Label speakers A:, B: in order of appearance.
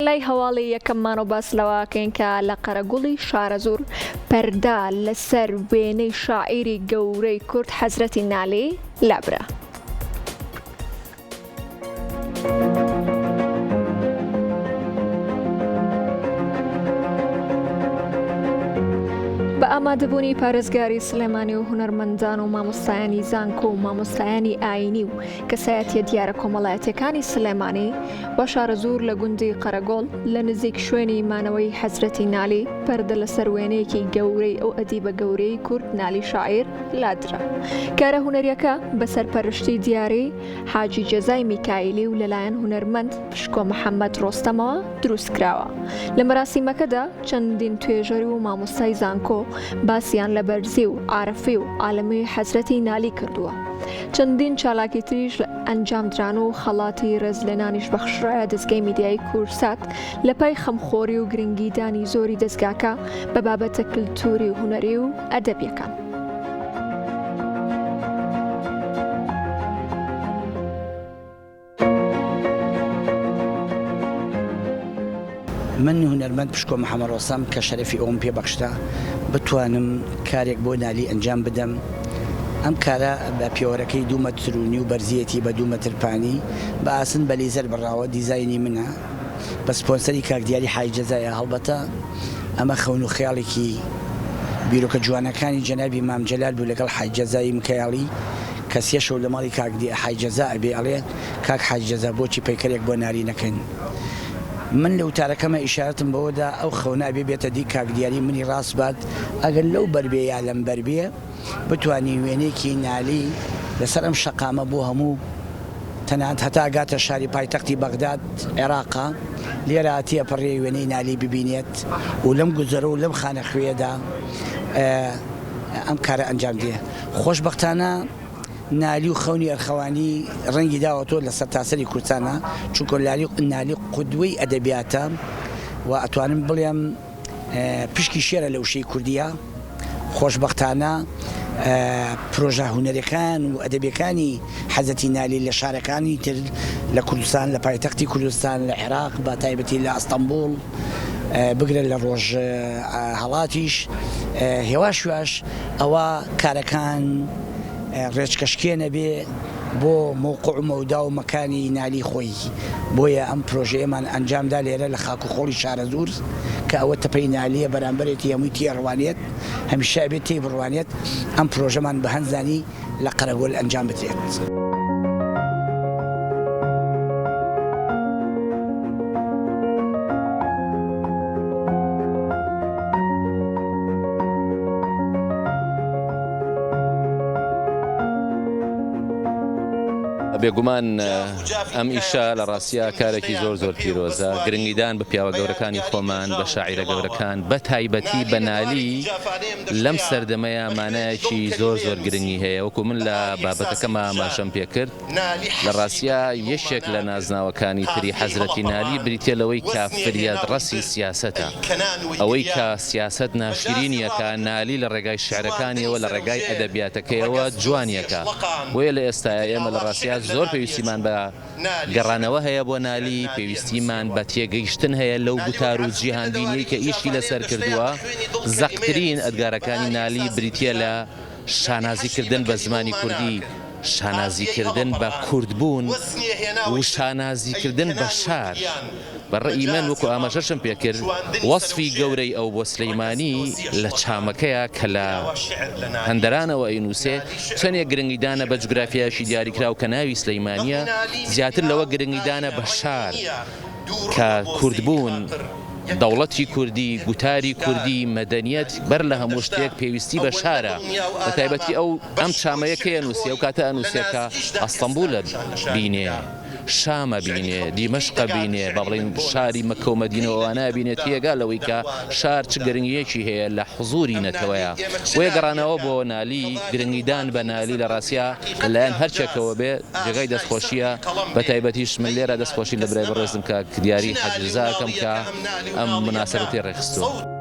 A: لای هەواڵی یەکەممانەوە باس لەوە ئەکەین کە لە قەرەگوڵی شارەزوور پەردە لەسەر وێنەی شاعیری گەورەی کورد حەزرەتی نالی لابرا. بە ئامادەبوونی پارێزگاری سلێمانی و هونەرمەندان و مامۆستایانی زانکۆ و مامۆستایانی ئایینی و کەسایەتیە دیارە کۆمەڵایەتیەکانی سلێمانی و شارەزوور لە گوندی قەرەگۆڵ لە نزیک شوێنی مانەوەی حەزرەتی نالی پەردە لەسەر وێنەیەکی گەورەی ئەو ئەدیبە گەورەی کورد نالی شاعیر لادرا. کارە هونەریەکە بە سەرپەرشتی دیاری حاجی جەزای میکایلی و لەلایەن هونەرمەند پشکۆ محەمەد ڕۆستەمەوە دروستکراوە. لە مەراسیمەکەدا چەندین توێژەر و مامۆستای زانکۆ باسیان لە بەرزی و عارفی و عالمی حەزرەتی نالی کردووە. چەندین چالاکی تریش ئەنجامدران و خەڵاتی ڕێزلێنانیش بەخشرایە دەزگای میدیایی کوردسات لە پای خەمخۆری و گرنگیدانی زۆری دەزگاکە بە بابەتە کلتوری و هونەری و ئەدەبیەکان.
B: من هونەرمەند پشکۆ محەمە ڕۆسەم کە شەرەفی ئەوەم پێ بەخشرا بتوانم کارێک بۆ نالی ئەنجام بدەم، ئەم کارە بە پێوەرەکەی دوو مەتر و نیو بەرزیەتی بە دوو مەتر پانی، بە ئاسن بە لیزەر بڕاوە، دیزاینی منە، بە سپۆنسەری کاک دیاری حاجی جەزایە، هەڵبەتە ئەمە خەون و خەیاڵێکی بیرۆکە جوانەکانی جەنابی مام جەلال بوو لەگەڵ حاجی جەزای مکەیاڵی کە سێ شەو لە ماڵی کاک حاجی جەزا ئەبێ ئەڵێ کاک حاجی جەزا بۆچی پەیکەرێک بۆ نالی نەکەین؟ من لە وتارەکەما ئیشارەتم بەوە دا ئەو خەونە ئەبێ بێتە دی کاک دیاری منی ڕاست بات ئەگەر لەو بەر بێ یا لەم بەر بێ بتوانین وێنەیەکی نالی لەسەر ئەم شەقامە بۆ هەموو تەنانەت هەتا ئەگاتە شاری پایتەختی بەغداد عێراقە لێرە تێپەڕێ وێنەی نالی ببینێت و لەم گوزەرە و لەم خانەخوێیەدا ئەم کارە ئەنجام دێ خۆشبەختانە نالی و خەونی ئەرخەوانی ڕەنگی داوەتەوە لە سەرتاسەری کوردستانا، چونکە لالی نالی قودوەی ئەدەبیاتە و ئەتوانم بڵێم پشکی شێرە لە وشەی کوردییە. خۆشبەختانە پرۆژە هونەریەکان و ئەدەبیەکانی حەزرەتی نالی لە شارەکانی تر لە کوردستان، لە پایتەختی کوردستان، لە عێراق بە تایبەتی لە ئەستەنبوڵ، بگرە لە ڕۆژهەڵاتیش هێواش هێواش ئەوە کارەکان ڕێچکەشکێنە بێ بۆ مەوقع و مەودا و مەکانی نالی خۆی بۆیە ئەم پرۆژەیەمان ئەنجامدا لێرە لە خاک و خۆڵی شارەزوور کە ئەوە تەپەی نالیە بەرامبەرێتی هەمووی تێڕوانێت هەمیشە ئەبێت تێی بڕوانێت ئەم پرۆژەمان بە هەند زانی لە قەرەگۆل ئەنجام بدرێت.
C: بێگومان ئەم ئیشە لە ڕاستیا کارێکی زۆر زۆر پیرۆزە، گرنگیدان بە پیاوە گەورەکانی خۆمان، بە شاعیرە گەورەکان، بە تایبەتی بە نالی، لەم سەردەمەیا مانایەکی زۆر زۆر گرنگی هەیە، وەکو من لە بابەتەکەما ئاماژەم پێکرد، لە ڕاستیا یەکێک لە نازناوەکانی تری حەزرەتی نالی بریتیە لەوەی کە فریادڕەسی سیاسەتە، ئەوەی کە سیاسەت ناشرینی ئەکا، نالی لە ڕێگای شیعرەکانیەوە، لە ڕێگای ئەدەبیاتەکەیەوە جوانی ئەکا، بۆیە لە ئێستایا ئێمە لە ڕاستیا زۆر پێویستیمان بە. گەڕانەوە هەیە بۆ نالی، پێویستیمان بە تێگەیشتن هەیە لەو گوتار و جیهانبینیەی کە ئیشی لەسەر کردووە، زەقترین ئەدگارەکانی نالی بریتیە لە شانازیکردن بە زمانی کوردی، شانازیکردن بە کوردبوون و شانازیکردن بە شار. بە ڕەئی من وەکو ئاماژەشم پێکرد وەسفی گەورەی ئەو بۆ سلیمانی لە چامەکەیا کە لە هەندەرانەوە ئەینوسێ چەنێک گرنگیدانە بە جوگرافیایەکی دیاریکراو کە ناوی سلیمانیە زیاتر لەوە گرنگیدانە بە شار کە کوردبوون دەوڵەتی کوردی گوتاری کوردی مەدەنیەت بەر لە هەموو شتێک پێویستی بە شارە بە تایبەتی ئەو ئەم چامەیە کەی ئەنوسێ ئەو کاتە ئەنوسێ کە ئەستەنبولە بینێ. شام ئەبینێ، دیمەشق ئەبینێ، با بڵێین شاری مەککە و مەدینە و ئەوانە ئەبینێ، تێگا لەوەی کە شار چ گرنگییەکی هەیە لە حزووری نەتەوەیا. بۆیە گەڕانەوە بۆ نالی، گرنگیدان بە نالی لە ڕاستیا لە لایەن هەر کێکەوە بێ جێگای دەستخۆشییە، بە تایبەتیش من لێرە دەستخۆشی لە برای بەڕێزم کاک دیاری حەجی رزا ئەکەم کە ئەم موناسەبەتەی ڕێکخستووە.